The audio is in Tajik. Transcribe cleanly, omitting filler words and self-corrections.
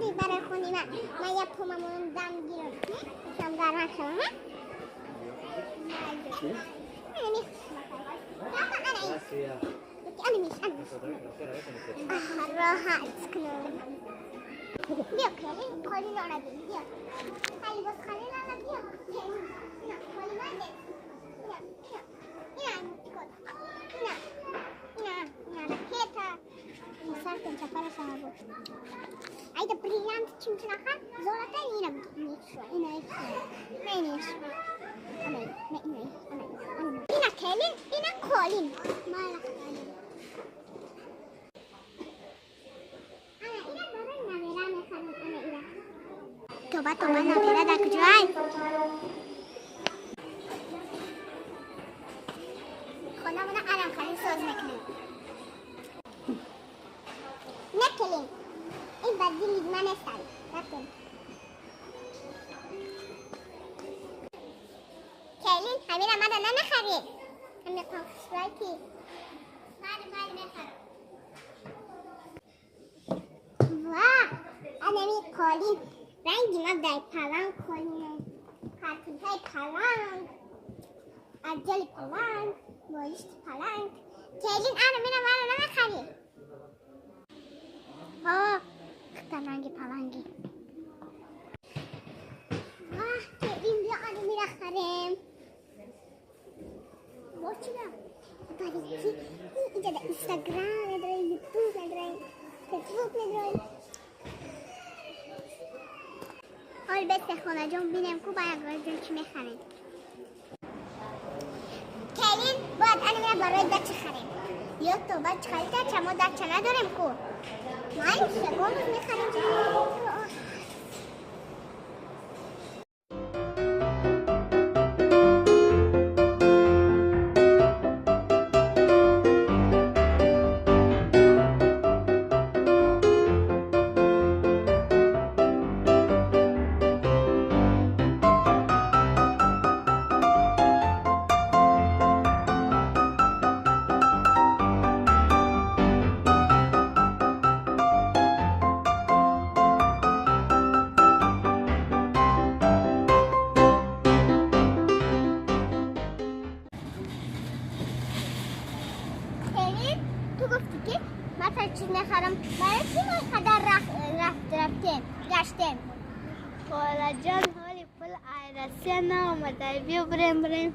мехари барои хони ман? Ман як помамонам дам гирам. Кам гарм шавам. راحت کنم. بیا کلی قالی را بیا. علی باز قالی را بیا. نه قالی نه. نه نه نه نه نه ракета. Сартон чапара шава. Айда бриллиант чимчинаха золото ина нишва ина ина нишва. Ана ина ина ана ина келин ина қолин. Мала қолин. Ана ина барои навера мехарам ана ина. Тоба тоба навера дар куҷоай? Хонамона арам халин соз мекунем. Накелин. Ин ба дили ман нестай. Рафтем. Келин ҳамира мада нанахарӣ. Ҳамиқон хушрӯй ки. Майли майли мехарам. Ва! Анами қолин. Ранги ма дар паланг қолин. Картинкаи паланг. Аҷали паланг. Болишти паланг. Келин ана мина мана намехарӣ. Ҳо, ранги паланги. Вах, келин бیا ана мира харем. Бо чида? Барои ки инҷа дар Инстаграм медрои, Ютуб медрои, Фейсбук медрои. ҳол бесе хонаҷон бинем ку ба ягоҷон чӣ мехарем. Келин бояд ана мира барои дача харем. Ё тоба чӣ хари дача? Мо дача надорем ку. Майли ягон рӯз мехарем. تو گفتی که من چیز میخرم برای چی ما اینقدر رفت رفتیم گشتیم؟ خاله جان حالی پول ایرسیه نامده. بیا بریم بریم.